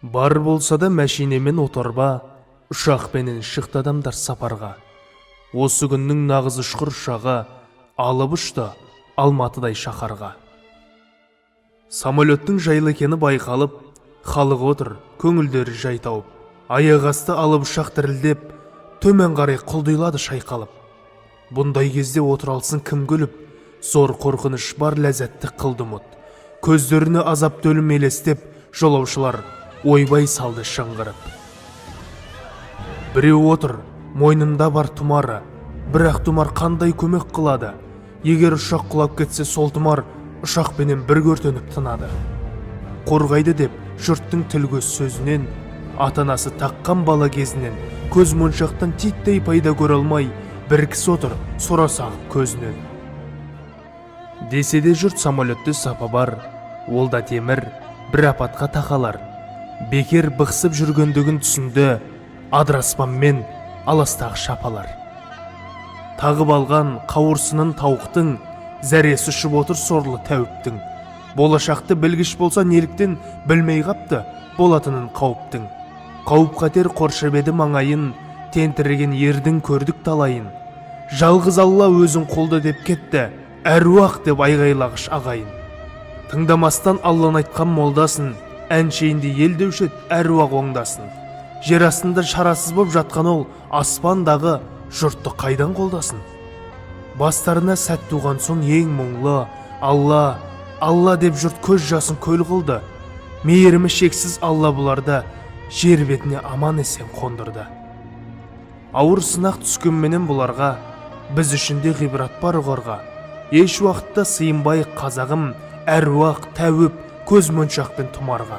Бар болса да мәшинемен отарба, ұшақпенен шықты адамдар сапарға. Осы күннің нағыз ұшқыр ұшағы алып ұшты Алматыдай шаһарға. Самолеттің жайлы екені байқалып, халық отыр, көңілдері жай тауып. Аяқ асты алып ұшақ дірілдеп, төмен қарай құлдилады шайқалып. Бұндай кезде отыра алсын кім күліп, зор қорқыныш бар ләззатты қылды ұмыт. Көздеріне азапты өлім елестеп, жолаушылар ойбай салды шыңғырып. Біреу отыр, мойнында бар тұмары, бірақ тұмар қандай көмек қылады? Егер ұшақ құлап кетсе, сол тұмар ұшақпенен бірге өртеніп тынады. Қорғайды деп жұрттың тіл көз сөзінен, ата-анасы таққан бала кезінен, көз моншақтан титтей пайда көре алмай, бір кісі отыр сорасы ағып көзінен. Десе де жұрт самолетте сапа бар, ол да темір, бір апатқа тақалар. Бекер бықсып жүргендігін түсінді адыраспанмен аластағы шапалар. Тағып алған қауырсынын тауықтың, зәресі ұшып отыр сорлы тәуіптің. Болашақты білгіш болса, неліктен білмей қапты болатынын қауіптің? Қауіп қатер қоршап еді маңайын, тентіреген ердің көрдік талайын. Жалғыз Алла өзің қолда деп кетті, әруақ деп айғайлағыш ағайын. Тыңдамастан Алланы айтқан молдасын, әншейінде ел деуші еді, әруақ оңдасын. Жер астында шарасыз боп жатқан ол аспандағы жұртты қайдан қолдасын? Бастарына сәт туған соң ең мұңлы Алла, Алла деп жұрт көз жасын көл қылды. Мейірімі шексіз Алла бұларды жер бетіне аман есен қондырды. Ауыр сынақ түскенменен бұларға, біз үшін де ғибрат бар ұғарға. Еш уақытта сыйынбайық, қазағым, әруақ, тәуіп, көз моншақ пен тұмарға.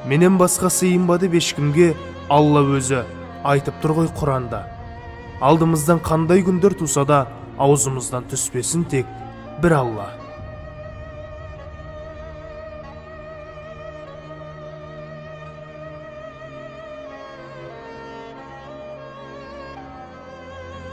Менен басқа сыйынба деп ешкімге Алла өзі айтып тұр ғой Құранда. Алдымыздан қандай күндер туса да, аузымыздан түспесін тек бір Алла.